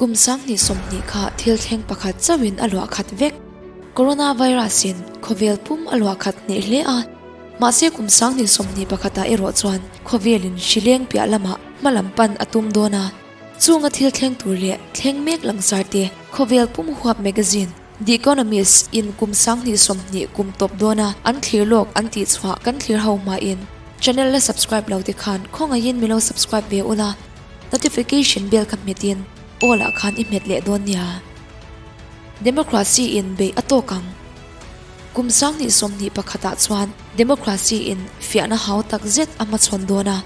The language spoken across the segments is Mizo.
Kum 2020 kha thil thleng pakhat chauhin a luah khat vek. Coronavirus-in khawvel pum a luah khat hneh hle a, mahse kum 2021 ah erawh chuan khawvelin hri leng piah lamah hma lam pan a tum dawn a. Chunga thil thleng tur leh thleng mek langsar te khawvel pum huap magazine The Economist in kum 2020 kum tawp dawna an thlir lawk an tih chhuah kan thlir ho hmain channel la subscribe lo te khan khawngaihin milo subscribe ve ula. Notification bell ka hmet in all ah khan i hmet leh dawn nia. Democracy in beih a tawk ang. Kum 2021 ah chuan democracy in fiahna hau tak zet a hmachhawn dawn a.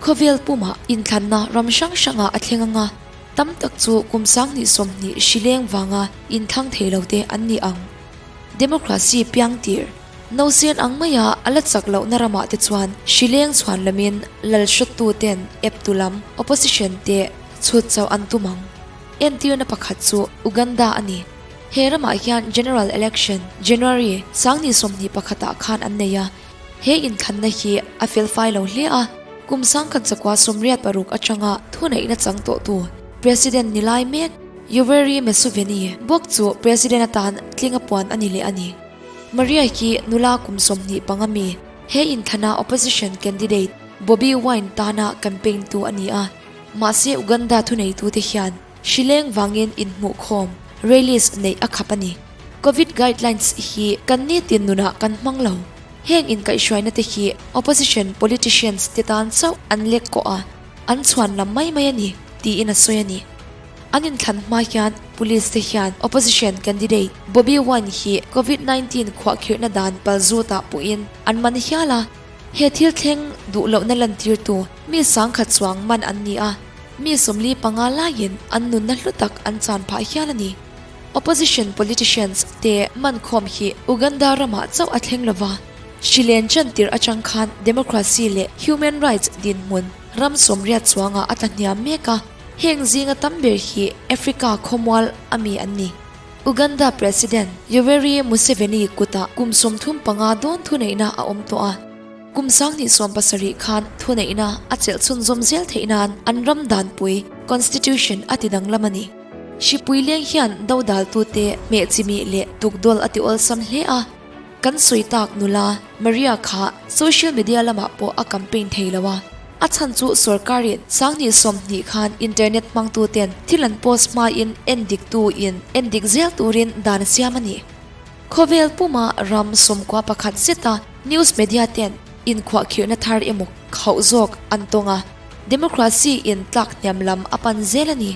Khawvel pumah inthlanna ram hrang hrangah a thleng anga tam tak chu kum 2020 hri leng vanga inthlang thei lo te an ni ang. Democracy piang tir. Nausen ang maia a la chak lohna ramah te chuan hri leng chhuan lamin lal hrawttu ten eptu lam, opposition, te chhut chauh an tum ang. Entirna pakhat chu Uganda a ni. He ramah hian General Election January 2021 ah khan an nei a. He inthlanna hi a felfai lo hle a, kum 1986 atanga thuneihna chang tawhtu President ni lai mek Yoweri Museveni bawk chu President atan tling a puan a ni leh a ni. Maria hi nula kum 25 mi, he inthlana opposition candidate Bobi Wine tana campaign tu a ni a. Mahse Uganda thuneitute hian hri leng vangin inhmuhkhawm, rallies, neih a khap a ni. Covid guidelines hi kan nitin nunah kan hmang lo. Heng inkaihhruaina te hi opposition politicians te tan chauh an lek kawh a, an chhuan lam mai mai a ni, tiin a sawi a ni. An inthlan hma hian police te hian opposition candidate Bobi Wine hi Covid 19 khuahkhirhna dan palzutah puhin an man hial a. He thil thleng duh lohna lantirtu mi sangkhat chuang man an ni a, mi 45 laiin an nunna hlu tak an chan phah hial a ni. Opposition politicians te man khawm hi Uganda ramah chauh a thleng lova, hri len chantir atang khan democracy leh human rights dinhmun ram 80 chuangah a tlahniam mek a. Heng zinga tam ber hi Africa khawmual a mi an ni. Uganda President Yoweri Museveni kutah kum 35 dawn thuneihna a awm tawh a. Kum 2017 khan thuneihna a chelh chhunzawm zel theih nan an ram danpui, constitution, a ti danglam a ni. Hripui leng hian dodaltute hmeh chimih leh tukdawl a ti awlsam hle a. Kan sawi tak nula Maria kha social media lamah pawh a campaign thei lo a, a chhan chu sorkarin 2020 khan internet hmangtuten thil an post hmain en diktu in en dik zel turin dan a siam a ni. Khawvel puma ram 91 zeta news media ten inkhuahkhirhna thar emaw khauh zawk an tawng a, democracy in tlak hniam lam a pan zel a ni.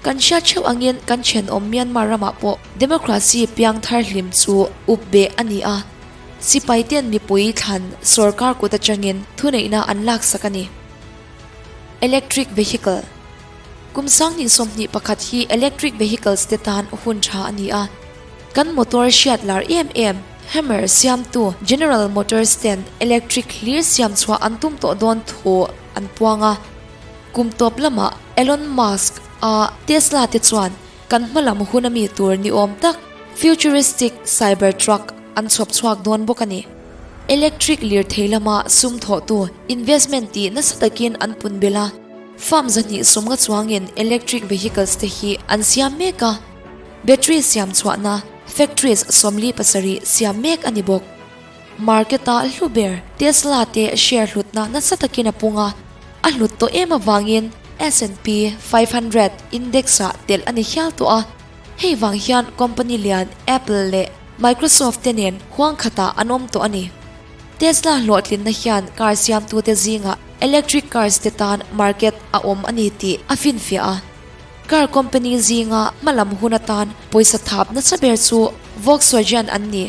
Kan hriat theuh angin kan thenawm Myanmar ramah pawh democracy piang thar hlim chu up beh a ni a, sipai ten mipui thlan sorkar kut atangin thuneihna an laksak a ni. Electric vehicle Kum 2021 hi electric vehicles te tan hun tha a ni a, kan motor hriat lar em em Hummer siamtu General Motors ten electric hlir siam chhuah an tum tawh dawn thu an puang a. Kum tawp lamah Elon Musk a Tesla te chuan kan hmalam hun a mi tur ni awm tak futuristic Cybertruck an chhawp chhuak dawn bawk a ni. Electric lirthei lama sum thawhtu investment tih nasa takin an pun belh a, farm 250 chuangin electric vehicles te hi an siam mek a, battery siam chhuahna factories 47 siam mek a ni bawk. Market-a hlu ber Tesla te share hlutna nasa takin a pung a, a hlut tawh em avangin S&P 500 index-ah telh a ni hial tawh a. Hei vang hian company lian Apple leh Microsoft te nen huang khatah an awm tawh a ni. Tesla hlawhtlinna hian car siamtute zingah electric cars te tan market a awm a ni tih a finfiah a. Car company zinga hmalam hun atan pawisa thap nasa ber chu Volkswagen an ni.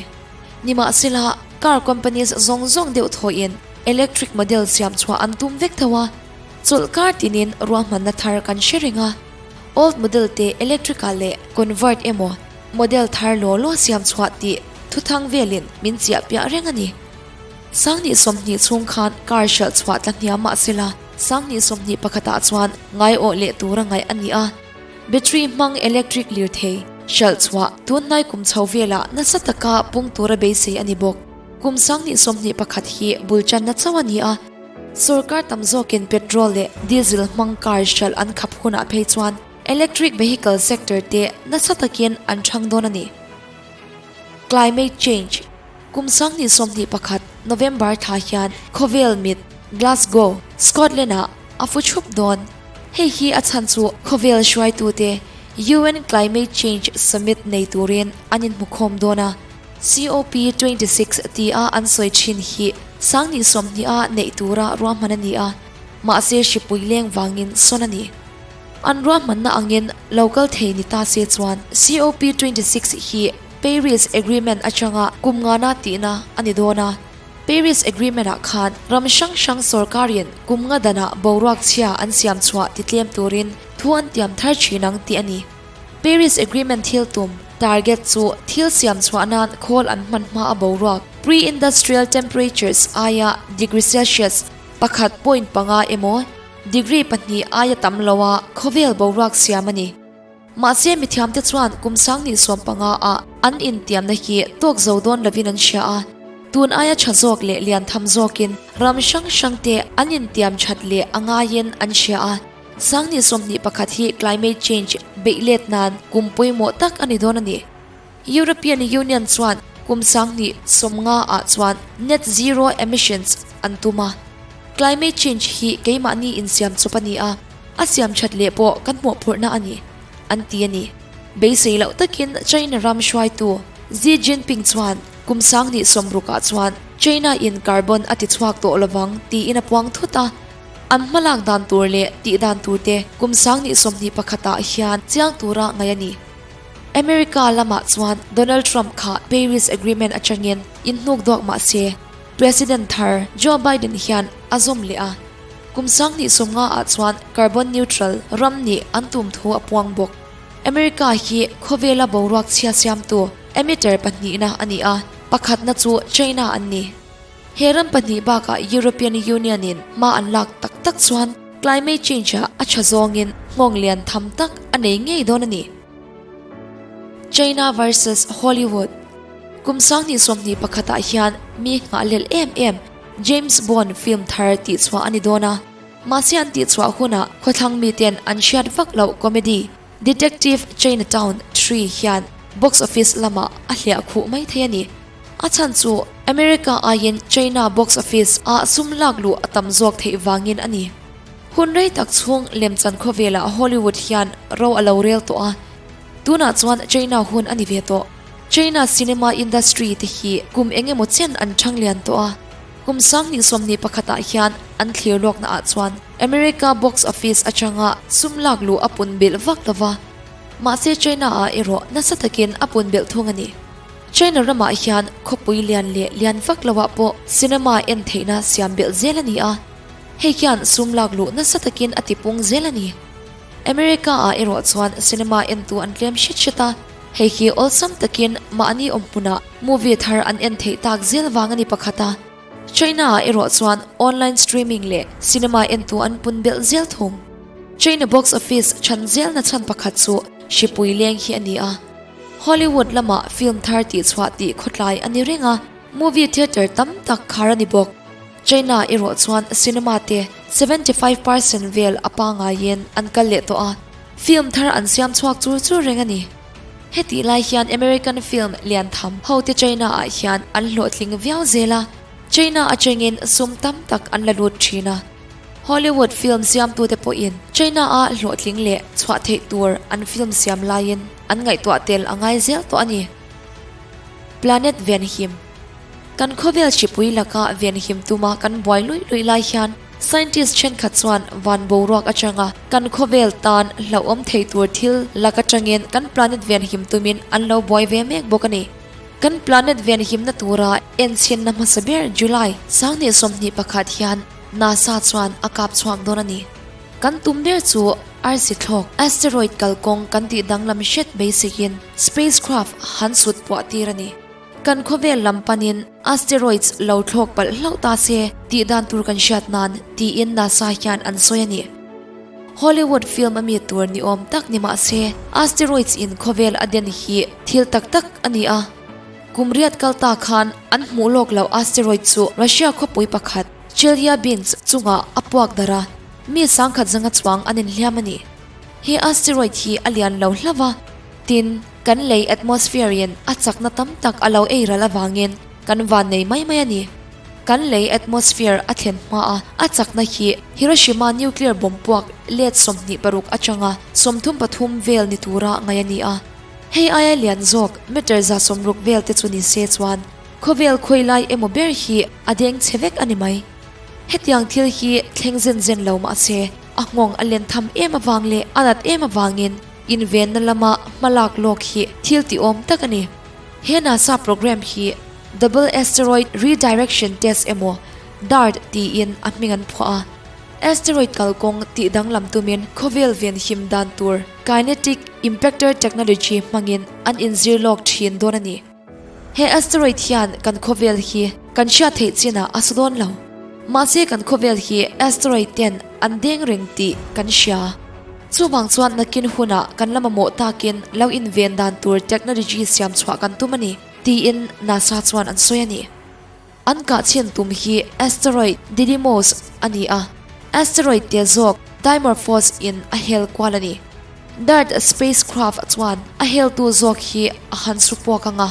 Nimahsela, car companies zawng zawng deuh thawhin electric model siam chhuah an tum vek tho a, chawlh kar tinin ruahmanna thar kan hre reng a. Old model te electric ah leh convert emaw model thar law law siam chhuah tih thuthang velin min chiah piah reng a ni. 2020 chhung khan car hralh chhuah tla hniam mahsela 2021 ah chuan ngai awh leh tura ngaih a ni a. Battery hmang electric lirthei hralh chhuah tunhnai kum chho velah nasa taka pung tura beisei a ni bawk. Kum 2021 hi bul channa chauh a ni a, sorkar tam zawkin petrol leh diesel hmang car hralh an khap hunah phei chuan. Electric vehicle sector te nasa takin an chhang dawn a ni. Climate change, Kum 2021 November thla hian khawvel mit Glasgow, Scotland-ah a fu chhup dawn. Hei hi a chhan chu khawvel hruaitute UN Climate Change Summit nei turin an inhmukhawm dawn a. COP 26 tia an sawi thin hi 2030-a neih tura ruahman a ni a, mahse hripui leng vangin sawn a ni. An ruahmanna angin lo kal thei ni ta se chuan COP 26 hi Paris Agreement atanga kum ngana tihna a ni dawn a. Paris Agreement-ah khan ram hrang hrang sorkarin kum nga danah boruak chhia an siam chhuah ti tlem turin thu an tiam thar thin ang tih a ni. Paris Agreement thil tum, target, chu thil siam chhuah nan khawl an hman hma a boruak, pre-industrial temperatures, aia degree Celsius 1.5 emaw degree pahnih aia tam loa khawvel boruak siam a ni. Mahse mithiamte chuan kum 2015 ah an intiamna hi tawk zo dawn lovin an hria a, tun aia tha zawk leh lian tham zawkin ram hrang hrangte an intiam that leh a ngaiin an hria a. 2021 hi climate change beih let nan kum pawimawh tak a ni dawn a ni. European Union chuan kum 2050 ah chuan net zero emissions an tum a. Climate change hi keimahni insiam chawp a ni a, a siam that leh pawh kan hmuhphurhna a ni, an ti a ni. Beisei loh takin China ram hruaitu Xi Jinping chuan kum 2060 ah chuan China in carbon a tichhuak tawh lovang tiin a puang thut a. An hmalak dan tur leh tih dan tur te kum 2021 ah hian chiang tura ngaih a ni. America lamah chuan Donald Trump kha Paris Agreement atangin inhnuk duak mah se, President thar Joe Biden hian a zawm leh a. Kum 2050 ah chuan carbon neutral ram nih an tum thu a puang bawk. America hi khawvela boruak chhia siamtu emitter pahnihna a ni a, pakhatna chu China an ni. He ram pahnih bakah European Union in hma an lak tak tak chuan climate change ah a tha zawngin nghawng lian tham tak a nei ngei dawn a ni. China versus Hollywood Kum 2021 ah hian mi nghahhlelh em em James Bond film thar tihchhuah a ni dawn a, mahse an tihchhuah hunah khawthlang miten an hriat vak loh comedy Detective Chinatown 3 hian box office lamah a hliah khuh mai thei a ni. A chhan chu America aiin China box office ah sum lak luh a tam zawk theih vangin a ni. Hun rei tak chhung lemchan khawvelah Hollywood hian ro a lo rel tawh a, tunah chuan China hun a ni ve tawh. China cinema industry te hi kum eng emaw chen an chhang lian tawh a, kum 2021 ah hian an thlir lawkna ah chuan America box office atanga sum lak luh a pun belh vak lova, mahse China ah erawh nasa takin a pun belh thung a ni. China ramah hian khawpui lian leh lian vak loah pawh cinema en theihna siam belh zel a ni a, hei hian sum lak luh nasa takin a tipung zel a ni. America ah erawh chuan cinema entu an tlem hret hret a, hei hi awlsam takin mahni awm hmunah movie thar an en theih tak zel vang a ni pakhat a. China ah erawh chuan online streaming leh cinema entu an pun belh zel thung. China box office chhan zelna chhan pakhat chu hripui leng hi a ni a. Hollywood lamah film thar tihchhuah tih khawtlai a ni reng a, movie theatre tam tak khar a ni bawk. China erawh chuan cinema te 75% vel a pangaiin an kal leh tawh a, film thar an siam chhuak chur chur reng a ni. Hetih lai hian American film lian tham ho te China ah hian an hlawhtling viau zel a, China atangin sum tam tak an la lut thin a. Hollywood film siamtute pawhin China-a hlawhtling leh chhuah theih tur an film siam laiin an ngaihtuah tel a ngai zel tawh a ni. Planet Venhim Kan khawvel hripui laka venhim tuma kan buai luih luih lai hian scientist thenkhat chuan van boruak atanga kan khawvel tan hlauhawm thei tur thil lak atangin kan planet venhim tumin an lo buai ve mek bawk a ni. Kan planet venhimna tura enchhinna hmasa ber July 2021 hian NASA chuan a kap chhuak dawn a ni. Kan tum ber chu arsi thlawk, asteroid kalkawng kan tih danglam hret beiseiin spacecraft han sut puah tir a ni. Kan khawvel lam panin asteroids lo thlawk palh hlauh ta se tih dan tur kan hriat nan tiin NASA hian an sawi a ni. Hollywood film a mi tur ni awm tak ni mah se asteroids in khawvel a den hi thil tak tak a ni a. Kum riat kal ta khan an hmuh lawk loh asteroid chu Russia khawpui pakhat Chelyabinsk chungah a puak darh a, mi sangkhat zanga chuang an inhliam a ni. He asteroid hi a lian lo hlauh a, tin, kan lei atmosphere in a chakna tam tak a lo ei ral avangin kan vannei mai mai a ni. Kan lei atmosphere a thlen hma a, a chakna hi Hiroshima nuclear bomb puak let 26 atanga 33 vel ni tura ngaih a ni a. Hei aia lian zawk meter 60 vel te chu ni se chuan khawvel khawi lai emaw ber hi a deng chhe vek a ni mai. Hetiang thil hi thleng zen zen lo mah se a nghawng a len tham em avang leh a nat em avangin invenna lama hma lak lawk hi thil tihawm tak a ni. He NASA program hi Double Asteroid Redirection Test emaw dart tiin a hming an phuah a. Asteroid kalkawng tih danglam tumin khawvel ven him dan tur Kinetic Impactor Technology hmangin an inzir lawk thin dawn a ni. He asteroid hian kan khawvel hi kan hriat theih chinah a su dawn lo. Mahse kan khawvel hi asteroid ten an deng reng tih kan hria. Chuvang chuan nakin hunah kan la mamawh takin lo inven dan tur technology siam chhuah kan tum a ni, tiin NASA chuan an sawi a ni. An kah chhin tum hi asteroid Didymos a ni a, asteroid te zawk Dimorphos in a hel kual a ni. DART spacecraft chuan a heltu zawk hi a han su puak ang a,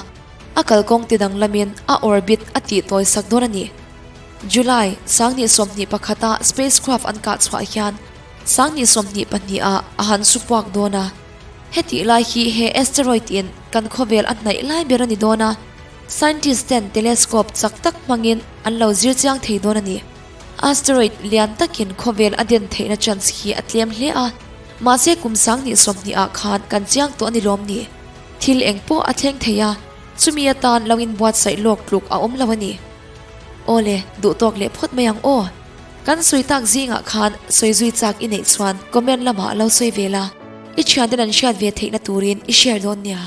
a kalkawng ti danglamin a orbit a tih tawi sak dawn a ni. July, 2021 a spacecraft an kah chhuah hian 2022 ah a han su puak dawn a. Hetih lai hi he asteroid in kan khawvel a hnaih lai ber a ni dawn a, scientist ten telescope chak tak hmangin an lo zir chiang thei dawn a ni. Asteroid lian takin khawvel a den theihna chance hi a tlem hle a, mahse kum 2020 ah khan kan chiang tawh a ni lawm ni? Thil eng pawh a thleng thei a, chumi atan lo inbuatsaih lawk tluk a awm lo a ni. Awle, duh tawk leh phawt mai ang aw. Kan sawi tak zingah khan sawi zui chak i neih chuan comment lamah lo sawi ve la, i thianten an hriat ve theihna turin i share dawn nia.